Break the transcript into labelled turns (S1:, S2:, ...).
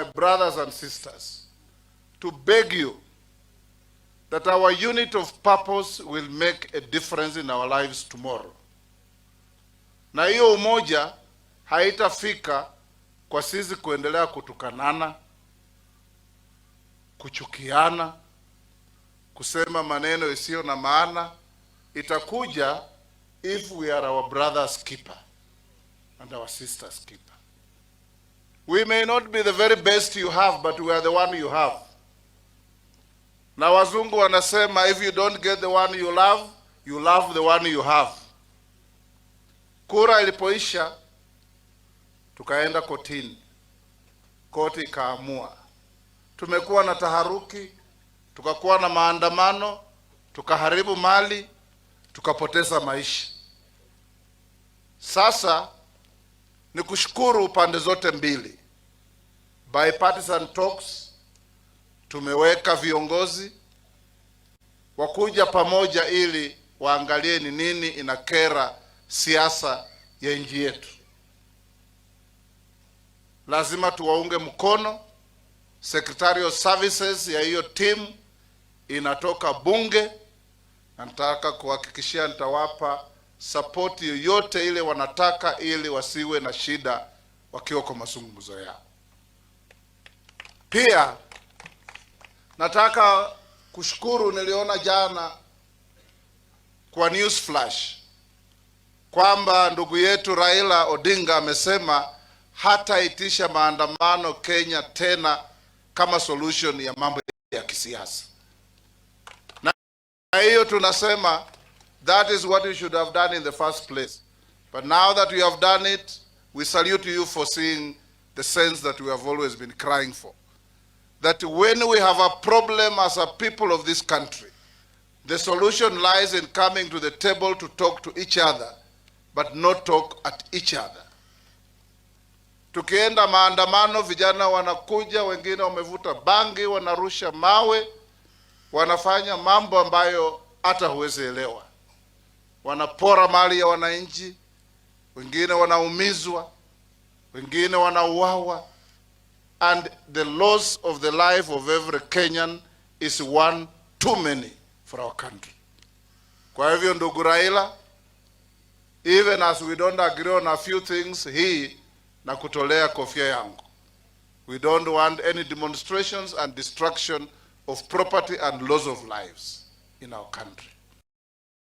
S1: my brothers and sisters, to beg you that our unit of purpose will make a difference in our lives tomorrow. Na hiyo umoja haitafika kwa sisi kuendelea kutukanana, kuchukiana, kusema maneno isiyo na maana. Itakuja if we are our brother's keeper and our sister's keeper. We may not be the very best you have, but we are the one you have. Na wazungu wanasema, if you don't get the one you love, you love the one you have. Kura ilipoisha, tukaenda kotini, koti ikaamua. Tumekuwa na taharuki, tukakuwa na maandamano, tukaharibu mali, tukapoteza maisha. Sasa ni kushukuru pande zote mbili, bipartisan talks, tumeweka viongozi wakuja pamoja ili waangalie ni nini inakera siasa ya nchi yetu. Lazima tuwaunge mkono. Secretarial services ya hiyo timu inatoka Bunge, na nataka kuhakikishia nitawapa support yoyote ile wanataka ili wasiwe na shida wakiwa kwa mazungumzo yao. Pia nataka kushukuru, niliona jana kwa news flash kwamba ndugu yetu Raila Odinga amesema hataitisha maandamano Kenya tena kama solution ya mambo ya kisiasa. Na hiyo tunasema that is what you should have done in the first place. But now that you have done it, we salute you for seeing the sense that we have always been crying for. That when we have a problem as a people of this country, the solution lies in coming to the table to talk to each other, but not talk at each other. Tukienda maandamano, vijana wanakuja, wengine wamevuta bangi, wanarusha mawe, wanafanya mambo ambayo hata huwezi elewa, wanapora mali ya wananchi, wengine wanaumizwa, wengine wanauawa, and the loss of the life of every Kenyan is one too many for our country. Kwa hivyo, ndugu Raila, even as we don't agree on a few things, hii nakutolea kofia yangu. We don't want any demonstrations and destruction of property and loss of lives in our country.